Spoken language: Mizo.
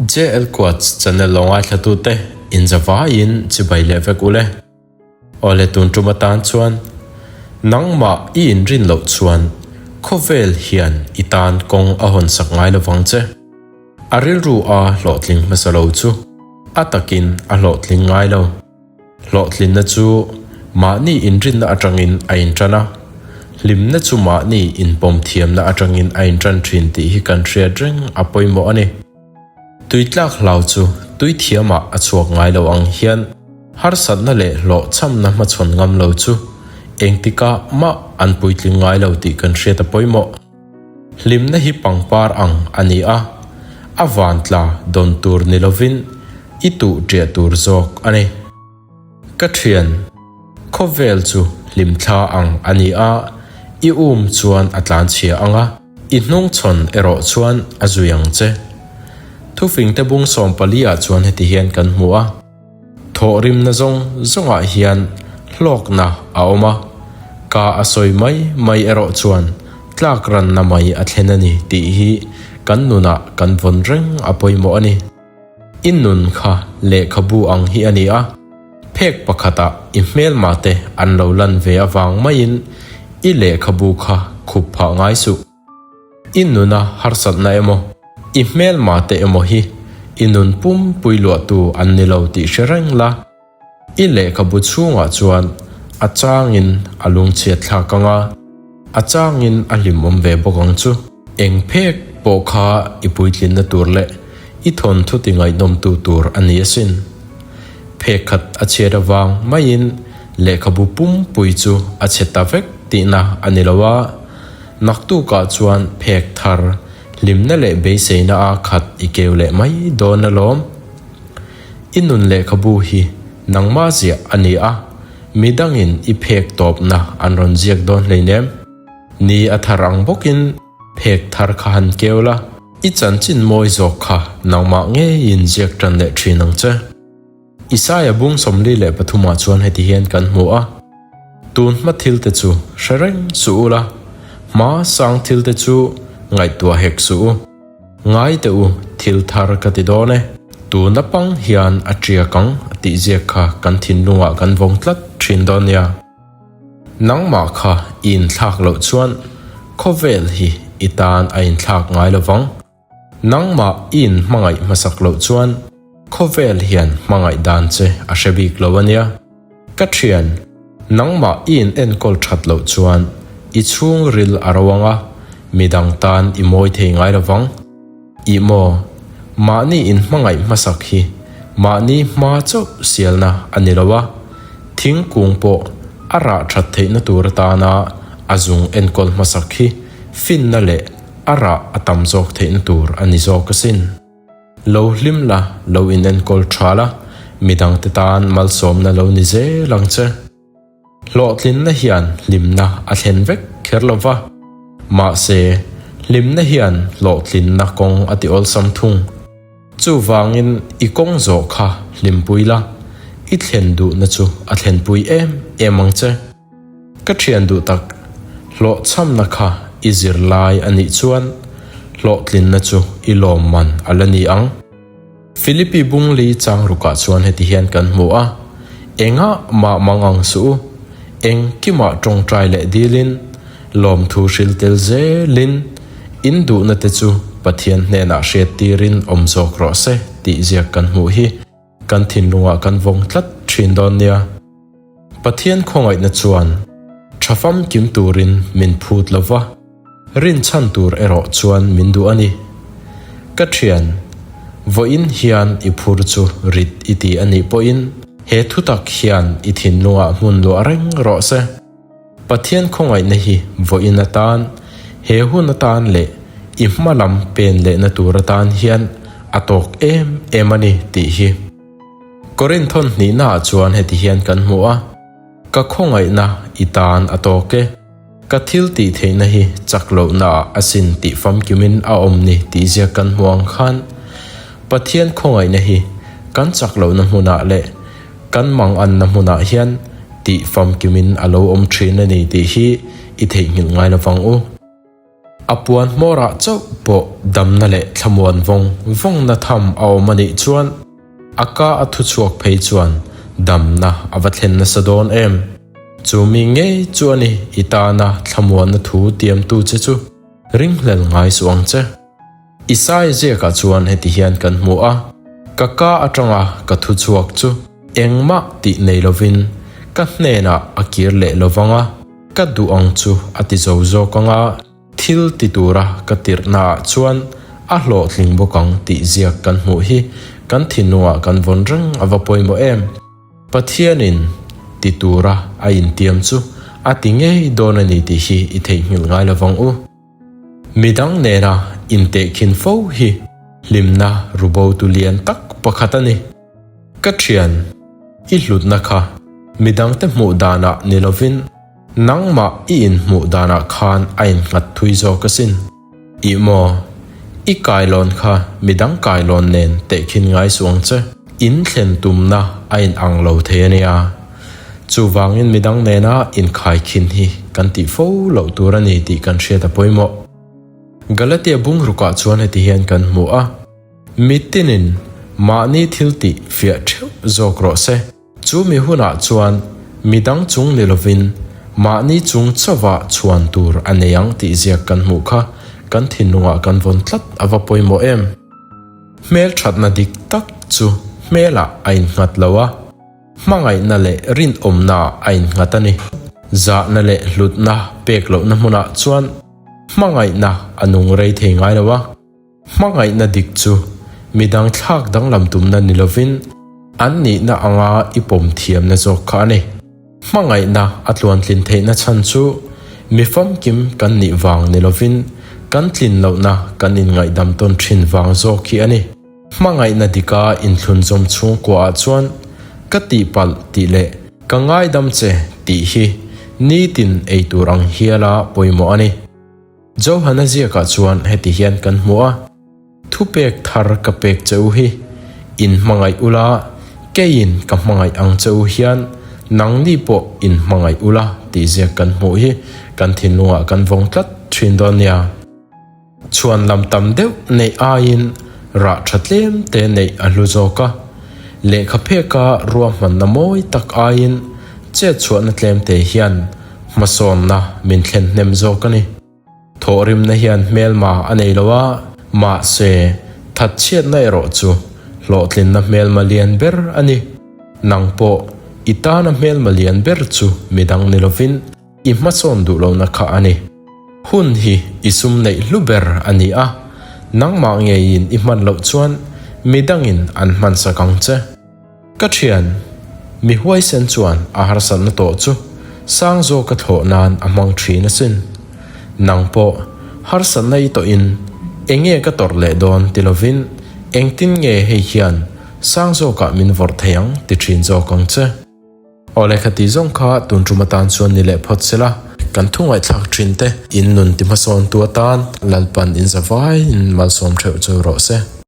JL Quotes channel lo ngaithlatute inzavaiin chibai leh vek ule. Awle tun tum atan chuan nangmah i inrin loh chuan khawvel hian i tan kawng a hawn sak ngai lovang che. A rilru a hlawhtling hmasa lo chu a takin a hlawhtling ngai lo. Hlawhtlinna chu mahni inrinna atangin a intan a, hlimna chu mahni inpawm thiamna atangin a intan thin tih hi kan hriat reng a pawimawh a ni. Tui tlak hlau chu tui thiamah a chhuak ngai lo ang hian harsatna leh hlawhchhamna hmachhawn ngam lo chu engtikah mah an puitling ngai lo tih kan hriat a pawimawh. Hlimna hi pangpar ang a ni a, a vantla dawn tur ni lovin i tuh ṭiah tur zawk a ni. Ka ṭhian, khawvel chu hlimthla ang a ni a, i um chuan a tlanchhia ang a, i hnungchhawn erawh chuan a zui ang che. Thufingte bung 14 ah chuan heti hian kan hmu a. Thawhrimna zawng zawngah hian hlawkna a awm a, ka a sawi mai mai erawh chuan tlak ranna mai a thlen a ni tih hi kan nunah kan vawn reng a pawimawh a ni. I nun kha lehkhabu ang hi a ni a, phek pakhatah i hmelma te an lo lan ve avang maiin i lehkhabu kha khup phah ngai suh. I nuna harsatna emaw, i hmelma te emaw hi i nun pumpui luahtu an ni lo tih hre reng la. I lehkhabu chhungah chuan a changin a lungchhiat thlak ang a, a changin a hlimawm ve bawk ang chu. Eng phek pawh kha i puitlinna tur leh i thawnthu ti ngaihnawmtu tur a ni asin. Phek khat a chhiat avang maiin lehkhabu pumpui chu a chhe ta vek tihna a ni lo a. Naktukah chuan phek thar hlimna leh beiseina a khat i keu leh mai dawn alawm. I nun lehkhabu hi nangmah ziah a ni a, midangin i phek tawpna an rawn ziak dawn hleinem. Ni a thar ang bawkin phek thar kha han keu la, i chanchin mawi zawk kha nangmah ngeiin ziak tan leh thin ang che. Isaia bung 43 ah chuan heti hian kan hmu a, Tun hma thil te chu hre reng suh u la, hma sang thil te chu ngaihtuah hek suh u. Ngai teh u, thil thar ka ti dawn e. Tun apang hian a tiak ang a tih ziak kha kan thinlungah kan vawng tlat thin dawn nia. Nangmah kha i inthlak loh chuan khawvel hi i tan a inthlak ngai lovang. Nangmah i inhmangaih hmasak loh chuan khawvel hian hmangaih dan che a hre bik lo a nia. Ka thian, nangmah i in enkawl that loh chuan i chhungril a ro ang a, midang tan i mawi thei ngai lo vang. Ih maw, mahni inhmangaih hmasak hi mahni hma chauh sialna a ni lo a, thingkung pawh a rah that theihna tur atana a zung enkawl hmasak hi finna leh A rah a tam zawk theihna tur a ni zawk asin. Lo hlim la, lo inenkawl tha la, midangte tan malsawmna lo ni zel ang che. Hlawhtlinna hian hlimna a thlen vek kher lo va, mahse, hlimna hian hlawhtlinna kawng a ti awlsam thung. Chuvangin i kawng zawh kha hlimpui la, i thlen duhna chu a thlenpui em em ang che. Ka thian duh tak, hlawhchhamna kha i zir lai a nih chuan hlawhtlinna chu i lawmman a la ni ang. Philippi bungli chang rukah chuan heti hian kan hmu a, Engah mah mang ang suh u, engkimah tawngtai leh dilin, lawmthu hril tel zelin, in duhna te chu Pathian hnenah hriattirin awm zawk rawh se tih ziak kan hmuh hi. Kan thinlungah kan vawng tlat thin dawn nia. Pathian khawngaihna chuan tha famkim turin min phut lo va, rinchhan tur erawh chuan min duh a ni. Ka thian, vawiin hian i phur chu rit i ti a nih pawhin he thutak hian i thinlungah hmun luah reng rawh se. Pathian khawngaihna hi vawiin atan, he hun atan leh i hma lam pen lehna tur atan hian a tawk em em a ni tih hi. Korinth thawn hnihnaah chuan heti hian kan hmu a, Ka khawngaihna i tan a tawk e, ka thil tih theihna hi chak lohnaah a sin tih famkimin a awm ni tih ziak kan hmu ang khan Pathian khawngaihna hi kan chak lohna hmunah leh Kan manganna hmunah hian tih famkimin a lo awm thin a ni tih hi i theihnghilh ngai lovang u. A puan hmawrah chauh pawh damna leh thlamuan vawng vawngna tham a awm a nih chuan a ka a thu chhuak phei chuan damna a va thlen nasa dawn em? Chu mi ngei chu a ni i tana thlamuanna thu tiamtu che chu ringhlel ngai suh ang che. Isaiah ziakah chuan heti hian kan hmu a, Ka ka atanga ka thu chhuak chu engmah tih nei lovin ka hnenah a kir leh lo vang a, ka duh ang chu a ti zo zawk ang a, thil ti tura ka tirhnaah chuan a hlawhtling bawk ang tih ziak kan hmuh hi kan thinlungah kan vawn reng a va pawimawh em? Pathianin ti tura a intiam chu a ti ngei dawn a ni tih hi i theihnghilh ngai lo vang u. Midang nena intehkhin fo hi hlimna rubotu lian tak pakhat a ni. Ka thian, i hlutna kha midangte hmuh danah ni lovin nangmah i inhmuh danah khan a innghat thui zawk asin. Ih maw, i kailawn kha midang kailawn nen tehkhin ngai suh ang che. In thlen tumna a inang lo thei a nia. Chuvangin midang nena inkhaikhin hi kan tih fo loh tur a ni tih kan hriat a pawimawh. Galatia bungrukah chuan heti hian kan hmu a, Mitinin mahni thil tih fiah theuh zawk rawh se. Chu mi hunah chuan midang chung ni lovin mahni chung chauha chhuan tur a nei ang tih ziak kan hmuh kha kan thinlungah kan vawn tlat a va pawimawh em? Hmelthatna dik tak chu hmelah a innghat lo a. Hmangaihna leh rinawmna a innghat a ni. Zahna leh hlutna pek lohna hmunah chuan hmangaihna a nung rei thei ngai lo a. Hmangaihna dik chu midang thlak danglam tumna ni lovin an nihna anga i pawm thiamna zawk kha a ni. Hmangaihna a tluantlin theihna chhan chu mi famkim kan nih vang ni lovin kan tlin lohna kan inngaihdam tawn thin vang zawk hi a ni. Hmangaihna dika inthlunzawm chhungkuaah chuan ka tihpalh tih leh ka ngaidam che tih hi nitin ei tur ang hiala pawimawh a ni. Johana ziakah chuan heti hian kan hmu a, Thupek thar ka pek che u hi, in hmangaih ula, keiin ka hmangaih ang che u hian nangni pawh in hmangaih ula tih ziak kan hmuh hi kan thinlungah kan vawng tlat thin dawn nia. Chhuan lam tam deuh neih aiin rah tha tlem te neih a hlu zawk a, lehkha pheka ruahmanna mawi tak aiin chet chhuahna tlem te hian hmasawnna min thlen hnem zawk a ni. Thawhrimna hian hmelma a nei lo a, mahse thatchhiatna erawh chu hlawhtlinna hmelma lian ber a ni. Nang pawh i tana hmelma lian ber chu midang ni lovin, I hmasawn duh lohna kha a ni. Hun hi i sum neih hlu ber a ni a, nangmah ngeiin i hman loh chuan midangin an hmansak ang che. Ka thian, mi huaisen chuan a harsatna tawh chu sang zawka thlawh nan a hmang thin asin. Nang pawh harsatna i tawhin enge ka tawrh leh dawn ti lovin engtin nge hei hian sang zawkah min vawrh thei ang ti thin zawk ang che. Aw lehkha tih zawng kha tun tum atan chuan ni leh phawt sela, kan thu ngaihthlak thin te in nun ti hmasawntu atan Lalpan in zavaiin malsawm theuh chu rawh se.